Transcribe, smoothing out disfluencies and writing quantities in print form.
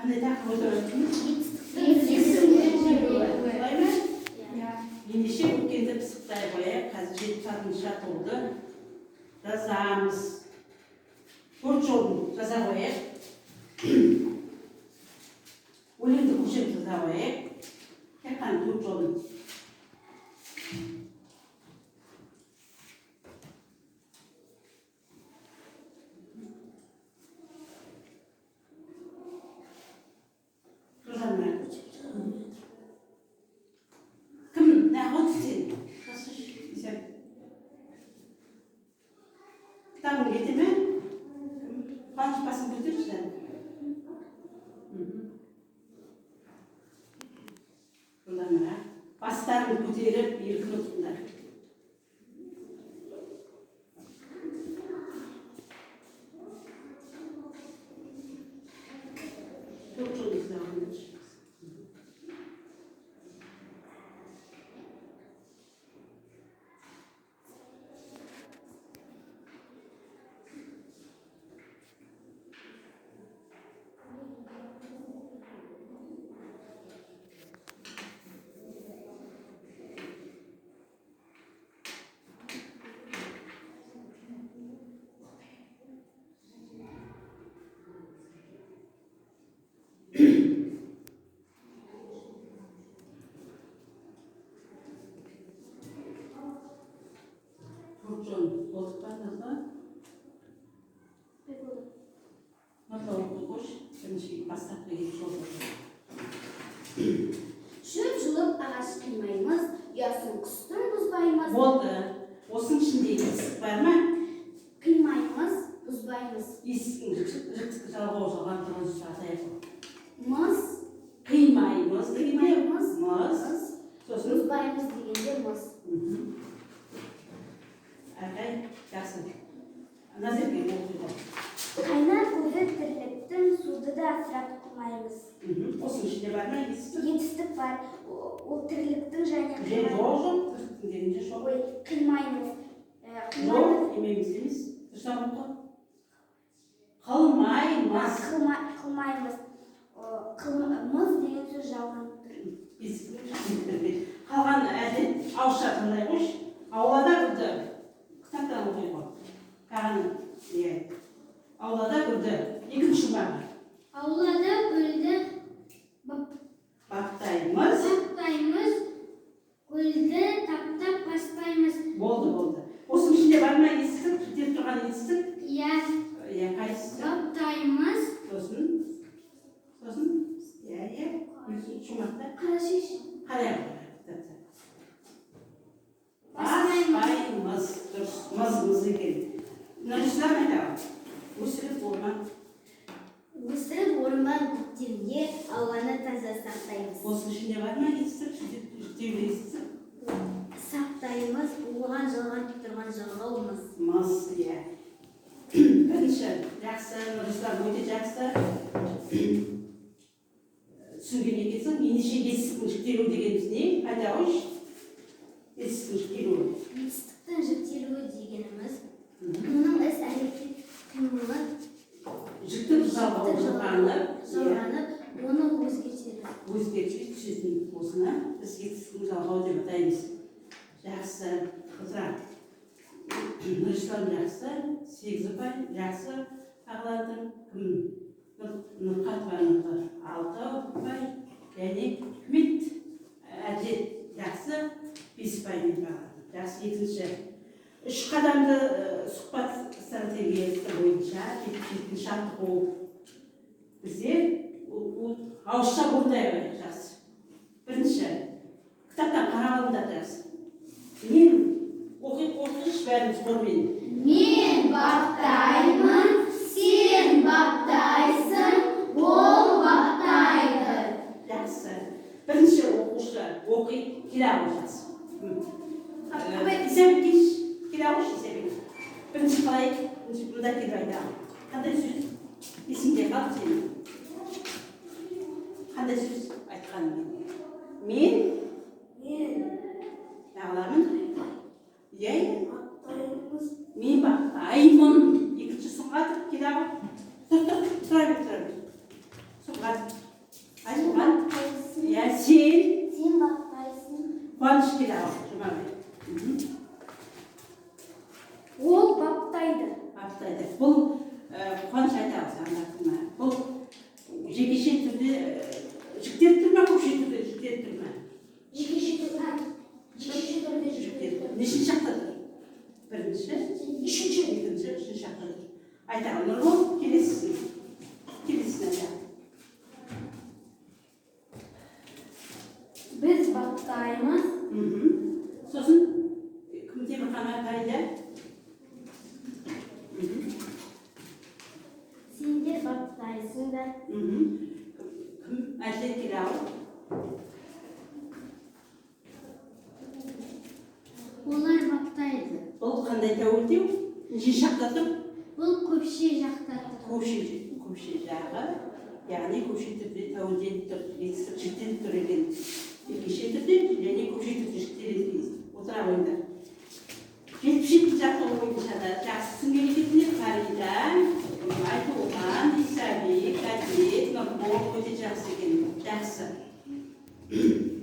Қандай тақырып өтіп жатырмыз? Етістіктің. Солай ма? Иә. Ендеше өткенді пысықтай қояйық. Қазір 76-шы жаттығуды жазамыз. Төрт жолын жаза қояйық. Өлеңді көшіріп жаза қояйық. Тек қана төрт жолын. Нұржан, кім неғып сен? Жазшы, кітабың кете ме? Қуаныш, басын көтерші сәл. Мына бастарын көтеріп, еркін отырыңдар. Төрт жол жаза. Төрт жол болдық па, Назла? Назла, оқи қойшы. Бірінші бастапқы екі жол. Шөп жұлып, ағаш қимаймыз, ұясын құстың бұзбаймыз. Болды. Осының ішінде етістік бар ма? Қимаймыз, бұзбаймыз. Етістіктің жіктік жалғау жалғанып тұрған сөз атайық. Мыз. Қимаймыз дегенде Қимаймыз. Мыз. Сосын Бұзбаймыз дегенде мыз. Әрі қарай, жақсы. Назерке, оқи ғой. Қайнар көзі тірліктің, суды да ысырап қылмаймыз. Осының ішінде бар ма етістік? Етістік бар. Ол тірліктің және Жоқ, жоқ, жоқ. Тірліктің дегенде жоқ. Ой, қимаймыз. Жоқ, Қимаймыз. Қимаймыз емес. Дұрыстап оқы. Қылмаймыз. Қылмаймыз. Мыз деген сөз жалғанып тұр. Етістіктің. Қалған әдет ауызша тыңдай қойшы. Аулада гүлді. Кітаптан оқи ғой. Қалған, иә. Аулада гүлді. Екінші шумағы. Аулада гүлді Баптаймыз. баптаймыз, гүлді таптап баспаймыз. Болды, болды. Осының ішінде бар ма етістік? Жіктеліп тұрған етістік? Иә. Иә, қайсысы? Баптаймыз. Сосын? Сосын? Иә, иә. Екінші шумақта. Қарашы. Қарай ғой кітапта. Баспаймыз. Баспаймыз. Дұрыс. Мыз, мыз екен. Нұрислам айтады. Өсіріп орман. Өсіріп орман көктемде, ауаны таза сақтаймыз. Осының ішінде бар ма етістік? Жіктеулі етістік? Сақтаймыз, оған жалғанып тұрған жалғау мыз. Мыз, иә. Бірінші, жақсы, Нұрислам, өте жақсы. Түсінген екенсің. Ендеше етістіктің жіктелуі дегеніміз не? Айта қойшы. Етістіктің жіктелуі. Етістіктің жіктелуі дегеніміз оның іс әрекет қимылы Жіктік жалғау жалғанып, иә, жалғанып, оны өзгертеді. Өзгерте түсетін осыны біз етістіктің жалғауы деп атаймыз. Жақсы, қыздар. Нұрислам жақсы, сегіз ұпай, жақсы бағаладың. Кім? Нұрқатованікі алты ұпай, және Үміт Әдет жақсы, бес ұпаймен бағалады. Жақсы, екінші. Үш қадамды сұхбат стратегиясы бойынша 77-ші жаттығу. Бізде ауызша орындай қояйық, жақсы. Бірінші, кітаптан қарап алыңдар, жақсы. Мен оқи оқиыншы бәріміз хормен. Мен баптаймын, сен баптайсың, ол баптайды. Жақсы. Бірінші оқушы оқи келе ғой, жақсы. Исабек, келші. Келе қойшы, Исабек. Бірінші қалай? Бірінші мында келіп айтамын. Қандай сөз есіңде қалды сенің? Қандай сөз айтқаныңмен? Мен Мен неғыламын? Иә, иә. баптаймыз. Мен баптаймын. Екінші Сұңғат, келе ғой. Тұр, тұр, тұра бер, тұра бер. Сұңғат. Айтуған. Айтуған. Иә, сен. Сен баптайсың. Қуаныш, келе ал, Жұмабай. Ол баптайды. Баптайды. Бұл Қуаныш, айта алсаң, ма? Бұл жекеше түрде жіктеліп тұр ма, көпше түрде жіктеліп тұр ма? Жекеше түрде. Жекеше түрде Жіктеліп тұр. Нешінші жақта тұр? Бірінші, Үшінші. екінші, үшінші жақта тұр. Айта ал, Нұрбол, келесісін. Келесісін айта. Біз баптаймыз. Сосын кім, Темірхан Фарида? Сендер баптайсыңдар. Кім, Әділет, келе ал. Олар баптайды. Бұл қандай тәуелдеу? Нешінші жақта тұр? Бұл көпше жақта тұр. Көпше жағы, яғни көпше түрде тәуелденіп тұр, етістік жіктеліп тұр екен. Жекеше түрде және көпше түрде жіктеледі екен. Отыра қойыңдар. 77 жаттығу бойынша да жақсы түсінген екенсіңдер. Фарида, Айтуған, Исабек, Әділет, Нұрбол, өте жақсы екен. Жақсы.